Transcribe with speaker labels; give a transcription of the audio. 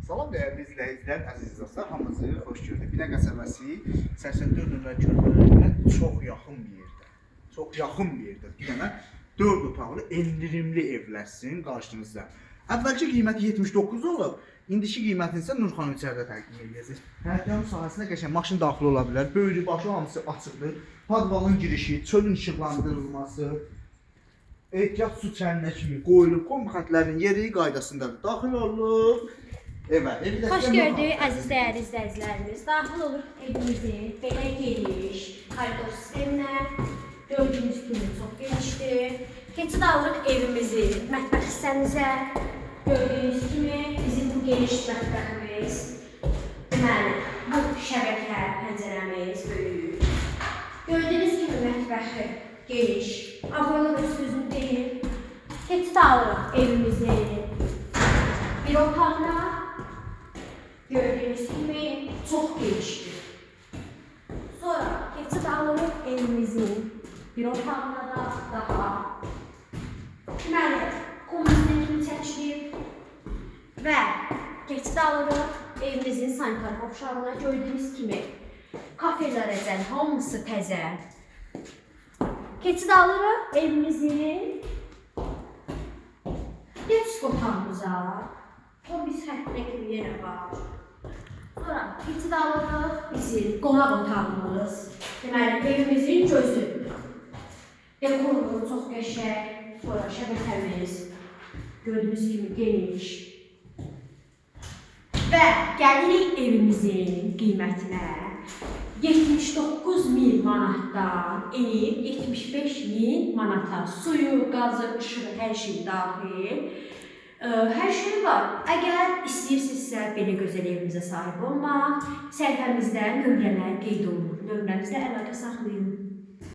Speaker 1: Salam dəyərli izləyicilər, əziz dostlar, hamınızı xoş gördük. Binə qəsəbəsi 84 nömrə körpülərinə çox yaxın bir yerdə. Çox yaxın bir yerdə. Bir dənə 4 otaqlı endirimli evlər sizin qarşınızda. Əvvəlki qiyməti 79 olub, indiki qiymətini isə Nurxanım içəridə təqdim edəcək. Həyətyanı sahəsinə qəşəng maşın daxil ola bilər. Böyrü başı hamısı açıqdır. Padvalın girişi, çölün işıqlandırılması, ehtiyat su çəninə kimi qoyulub, kombi xətlərinin yeri qaydasındadır. Daxil olub evə. Evi də
Speaker 2: Xoş
Speaker 1: sizə
Speaker 2: gördük
Speaker 1: Nurxanım
Speaker 2: əziz dəyərli izləyicilərimiz. Daxil oluruq evimizin belə geniş koridor sisteminə. Gördüyünüz kimi çox genişdir. Keçid alırıq evimizin mətbəx hissəmizə. Gördüyünüz kimi bizim bu geniş mətbəximiz. Deməli, bu şəbəkə pəncərəmiz böyük. Gördüyünüz kimi mətbəxi geniş. Aboylar öz sözünü deyir. Keçid alırıq evimizin bir otağına. Gördüyünüz kimi çox genişdir. Sonra keçid alırıq evimizin bir otağına da daha. Deməli, kombisinə kimi çəkilib və keçid alırıq evimizin sanitar qovşağına. Gördüyünüz kimi kafelərəcən hamısı təzə. Keçid alırıq evimizin Yetişik otağımıza. Kombis xəttinə kimi yenə var. Sonra keçid alırıq bizim qonaq otağımız. Deməli, evimizin gözü. Dekoru çox qəşəng. Sonra şəbəkəmiz gördüyünüz kimi geniş. Və gəlirik evimizin qiymətinə. 79 min manatdan enib 75 min manata suyu, qazı, işığı, hər şey daxil. Hər şey var. Əgər istəyirsinizsə belə gözəl evimizə sahib olmaq, səhifəmizdə nömrələr qeyd olunur. Nömrəmizlə əlaqə saxlayın.